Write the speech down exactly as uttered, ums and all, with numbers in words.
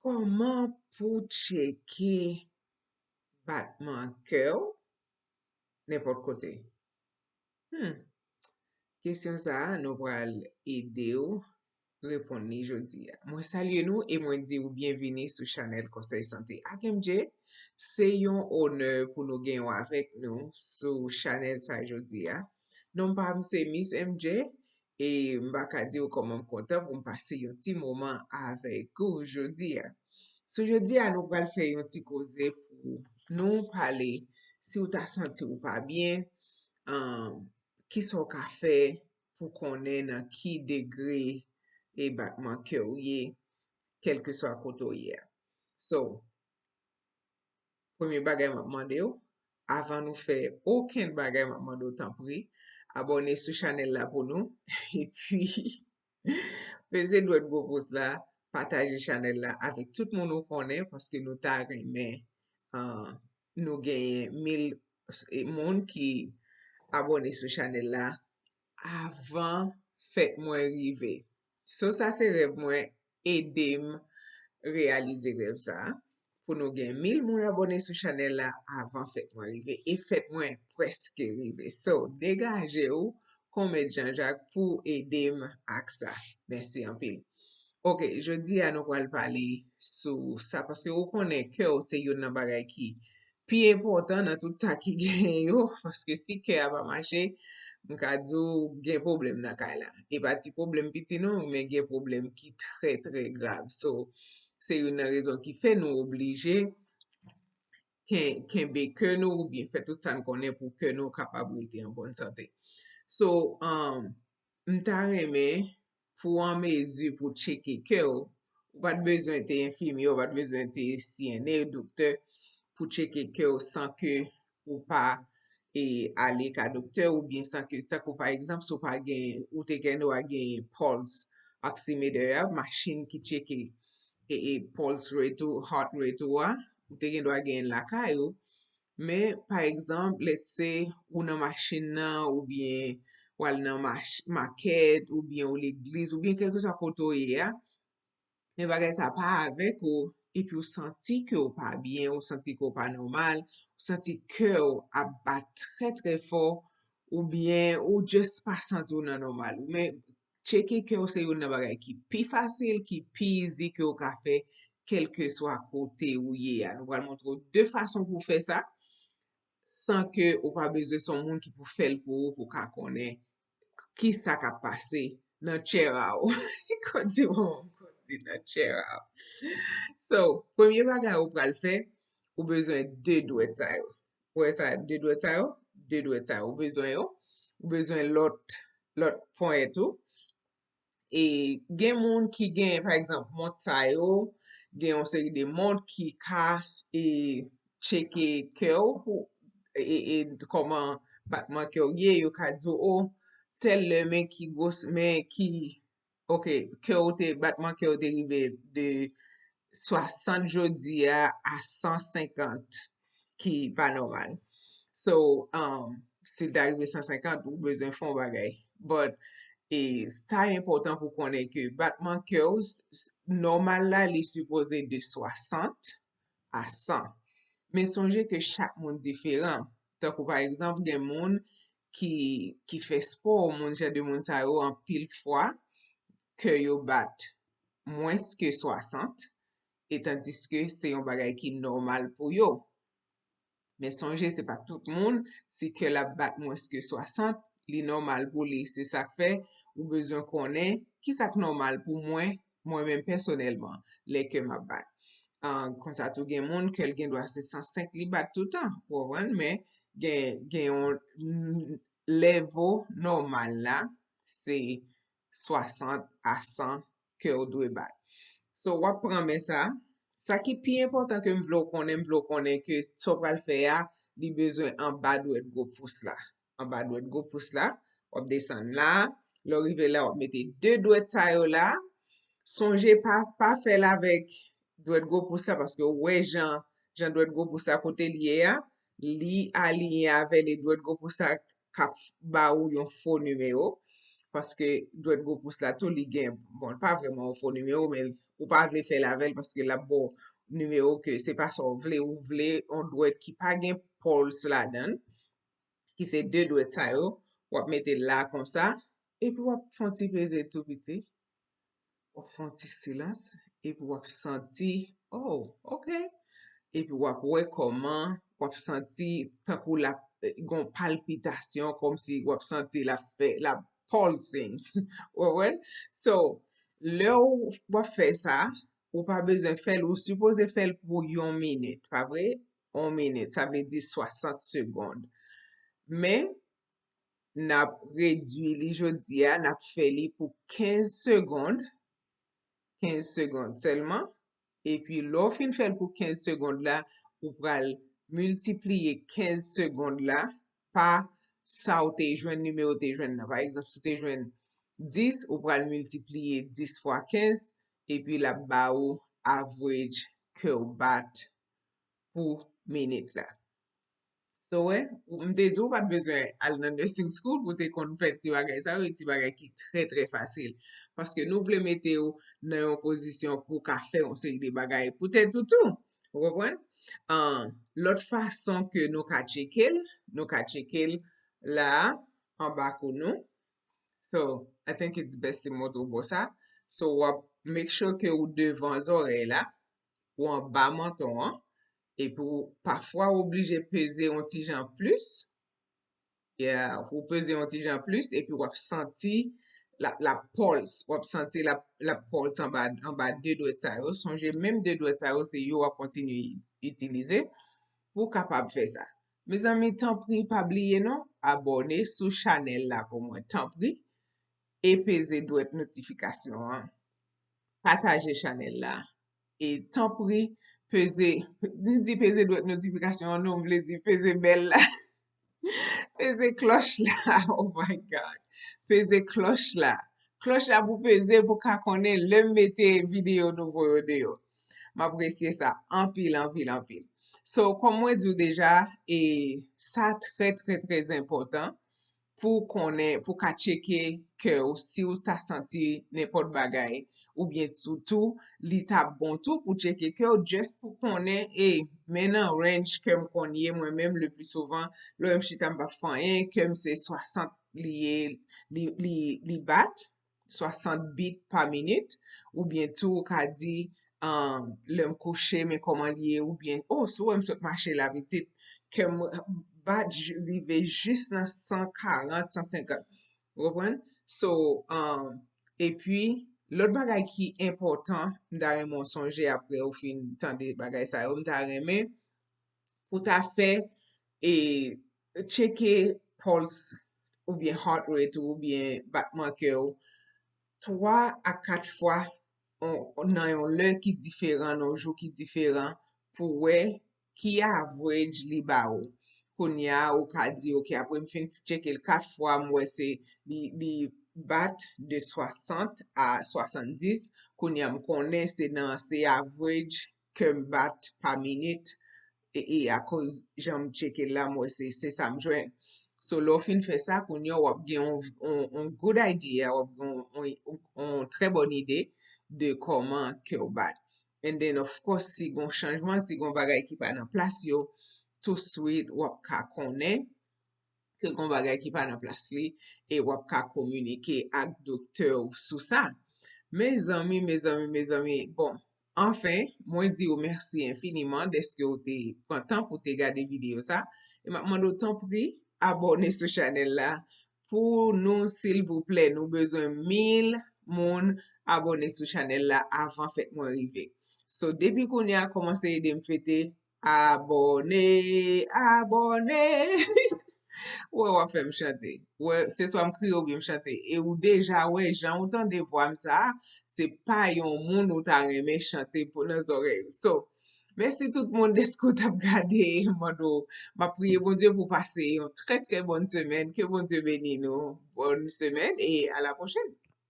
Kòman pou tcheke batman kè w nenpòt kote? Hmm. Kesyon sa a, nou pral ede w reponn li jodi a. Mwen salye nou e mwen di w byenvini sou chanèl Konsèy Sante ak M J. Se yon onè pou nou gen w avèk nou sou chanèl sa jodi a. Non pa m se Miss M J e m pa ka di w kòman m kontan pou m pase yon ti moman avèk ou jodi a. So jodi a nou pral fè yon ti koze pou nou pale si w ta santi w pa byen, um, kisa w ka fè pou konnen nan ki degre e batman kè w ye, kèlkeswa kote w ye a. So, premye bagay m ap mande w, avan nou fè okenn bagay, m ap mande w tanpri, abòne sou chanèl la pou nou, epi peze dwèt gwo pous la, pataje chanèl la avèk tout moun ou konnen, paske nou ta renmen, uh, nou genyen mil s- e, moun ki abòne sou chanèl la avan fèt mwen rive. So sa se rèv mwen, ede m reyalize rèv sa a, pou nou gen mil moun abòne sou chanèl la avan fèt mwen rive. E fèt mwen prèske rive. So, degaje w, kon mèt Janjak, pou ede m ak sa. Mèsi anpil. Ok, jodi a nou pral pale sou sa, paske ou konnen kè w se youn nan bagay ki pi enpòtan nan tout sa ki genyen yo, paske si kè a pa mache, m ka di w gen pwoblèm nan kay la. E pa ti pwoblèm piti non, men gen pwoblèm ki trè, trè grav. So, se youn nan rezon ki fè nou oblije ken- kenbe kè nou oubyen fè tout sa n konnen pou kè nou kapab rete an bòn sante. So, um, m ta renmen pou w an mezi pou tcheke kè w, ou pa t bezwen te enfimye, ou pa t bezwen te C N A, doktè, pou tcheke kè w san ke ou pa e, ale ka doktè oubyen san ke, tankou pa egzanp, si w pa gen, ou te gen dwa gen pulse oximeter a, machin ki tcheke e, e pulse rate ou, heart rate ou a, ou te gen dwa gen lakay ou. Men, pa egzanp, let's say, ou nan machin nan, oubyen w al nan mach- makèt, oubyen ou legliz, oubyen kèlkeswa kote w ye a, men bagay sa pa avèk ou, epi w santi ke w pa byen, ou santi ke w pa nòmal, ou santi kè w ap bat trè, trè fò, oubyen ou just pa santi w nan nòmal ou. Men, tcheke kè w se youn nan bagay ki pi fasil, ki pi easy ke w ka fè, kèlkeswa kote ou ye a. Nou pral montre w de fason pou w fè sa, san ke ou pa bezwen se yon moun ki pou fè l pou ou, pou w ka konnen ki sa k ap pase nan tchè a w. Kon di, bon, kon di nan tchè a w. So, premye bagay ou pral fè, ou bezwen de dwèt sa yo. Ou wè sa, de dwèt sa yo? De dwèt sa yo, ou bezwen yo. Ou bezwen lòt, lòt ponyèt ou. E gen moun ki gen, pa egzanp, mont sa yo, gen yon seri de mont ki ka e, tcheke kè w pou e, e, kòman batman kè w ye, yo ka di w, o, tèl lè men ki gwos, men ki, ok, kè w te, batman kè w te rive de swasant jodi a a san senkant, ki pa nòmal. So, um, si l ta rive san senkant, ou bezwen fè yon bagay. But, e, sa enpòtan pou konnen ke batman kè w, s- s- nòmal la, li sipoze de swasant a san. Men sonje ke chak moun diferan. Tankou pa egzanp, gen moun ki, ki fè spò, moun jan de moun sa yo anpil fwa, kè yo bat mwens ke swasant, e tandiske se yon bagay ki nòmal pou yo. Men sonje, se pa tout moun, si kè l ap bat mwens ke swasant, li nòmal pou li. Se sa k fè ou bezwen konnen ki sa k nòmal pou mwen, mwen menm pèsonèlman, lè kè m ap bat. Ah, konsa tou gen moun kè l gen dwa se san senk li bat toutan, ou konprann, men gen, gen yon level nòmal la, se swasant a san kè w dwe bat. So, w ap pran men sa. Sa ki pi enpòtan ke m vle w konnen, m vle w konnen ke sa w pral fè a, li bezwen anba dwèt gwo pous la. Anba dwèt gwo pous la, w ap desann la. Lè w rive la, w ap mete de dwèt sa yo la. Sonje pa, pa fè l avèk dwèt gwo pous la, paske w wè jan, jan dwèt gwo pous la kote l ye a, li aliyen avè li, dwèt gwo pous la k ap ba ou yon fo nimewo. paske dwèt gwo pous la tou, li gen, bon, li pa vrèman yon fo nimewo, men ou pa vle fè l avè l paske l ap ba w nimewo ke se pa sa w vle, ou vle yon dwèt ki pa gen pulse ladan l, ki se de dwèt sa yo, w ap mete l la konsa, epi w ap fè yon ti peze tou piti. W ap fè yon ti silans, epi w ap santi, oh, ok. Epi w ap wè kòman w ap santi tankou l ap, eh, gon palpitasyon, kòmsi w ap santi l ap fè, l ap pulsing. Ou konprann? So, lè w, w ap fè sa, ou pa bezwen fè l, ou sipoze fè l pou yon minit, pa vre? Yon minit, sa vle di swasant segond. Men, n ap redui li jodi a, n ap fè li pou kenz segond, kenz segond sèlman. Epi, lè w fin fè l pou kenz segond la, ou pral miltipliye kenz segond la pa sa w te jwenn, nimewo w te jwenn nan. Pa egzanp, si w te jwenn dis, ou pral miltipliye dis fwa kenz, epi l ap ba ou average kè w bat pou minit la. So, wè, m te di w pa t bezwen al nan nursing school pou te konn fè ti bagay sa yo, e ti bagay ki trè, trè fasil. Paske nou vle mete w nan yon pozisyon pou w ka fè yon seri de bagay pou tèt ou tou. Ou konprann? Ah, lòt fason ke nou ka tcheke l, nou ka tcheke l la, anba kou nou. So, I think it's best si m montre w bò sa. So, w ap make sure ke ou devan zòrèy la, ou anba manton an, epi w, pafwa ou oblije peze yon ti jan plis. Yeah, ou peze yon ti jan plis, epi w ap santi la, la pulse, w ap santi la, la pulse anba, anba de dwèt sa yo. Sonje, menm de dwèt sa yo, se yo w ap kontinye itilize pou w kapab fè sa. Mezanmi, tanpri, pa bliye non, abòne sou chanèl la pou mwen, tanpri, e peze dwèt notifikasyon an. Pataje chanèl la. E tanpri, peze, m di peze dwèt notifikasyon an, non, m vle di peze bèl la. Peze klòch la, oh my God. Peze klòch la. Klòch la pou peze pou ka konnen lè m mete videyo nouvo yo deyò. M apresye sa anpil, anpil, anpil. So, kòm mwen di w deja, e sa trè, trè, trè enpòtan pou konnen, pou ka tcheke kè w, si w ta santi nenpòt bagay, oubyen tou, tou, li ta bon tou pou tcheke kè w, just pou konnen, e, men nan range kè m konn ye, mwen menm, le pli souvan, lè m chita m pa fè anyen, kè m se swasant li ye, li, li, li bat, swasant beat pa minit, oubyen tou ou ka di, um, lè m kouche, men kòman li ye, oubyen, oh, si w wè m sot mache la, pitit, kè m bat rive jis nan san karant, san senkant. Ou konprann? So, um, epi, lòt bagay ki enpòtan, m ta renmen w sonje apre ou fin tande bagay sa yo, m ta renmen pou ta fè, e, tcheke pulse oubyen heart rate ou oubyen batman kè w twa a kat fwa nan yon lè ki diferan, nan yon jou ki diferan, pou wè ki average li ba ou. Kounye a, ou ka di, ok, apre m fin tcheke l kat fwa, m wè se li, li bat de swasant a swasanndis. Kounye a, m konnen se nan, se average kè m bat pa minit, e, e akoz jan m tcheke l la, m wè se, se sa m jwenn. So, lè w fin fè sa, kounye a w ap gen yon, yon, yon good idea, w ap gen yon, yon, yon trè bòn ide de kòman kè w bat. And then, of course, si gon chanjman, si gon bagay ki pa nan plas yo, touswit w ap ka konnen ke gon bagay ki pa nan plas li, e w ap ka kominike ak doktè w sou sa. Mezanmi, mezanmi, mezanmi, bon, anfen, mwen di w mèsi enfiniman dèske w te pran tan pou te gade videyo sa. E m ap mande w, tanpri, abòne sou chanèl la pou nou, silvouplè. Nou bezwen mil moun abòne sou chanèl la avan fèt mwen rive. So, depi kounye a, kòmanse ede m fete. Abòne, abòne. Ou wè, w ap fè m chante. Ou wè, se swa m kriye oubyen m chante. E ou deja wè, jan ou tande vwa m sa a, se pa yon moun ou ta renmen chante pou nan zòrèy ou. So, mèsi tout moun dèske w t ap gade. M mande w, m ap priye Bondye pou pase yon trè, trè bòn semèn. Ke Bondye beni nou. Bòn semèn e a la pwochèn.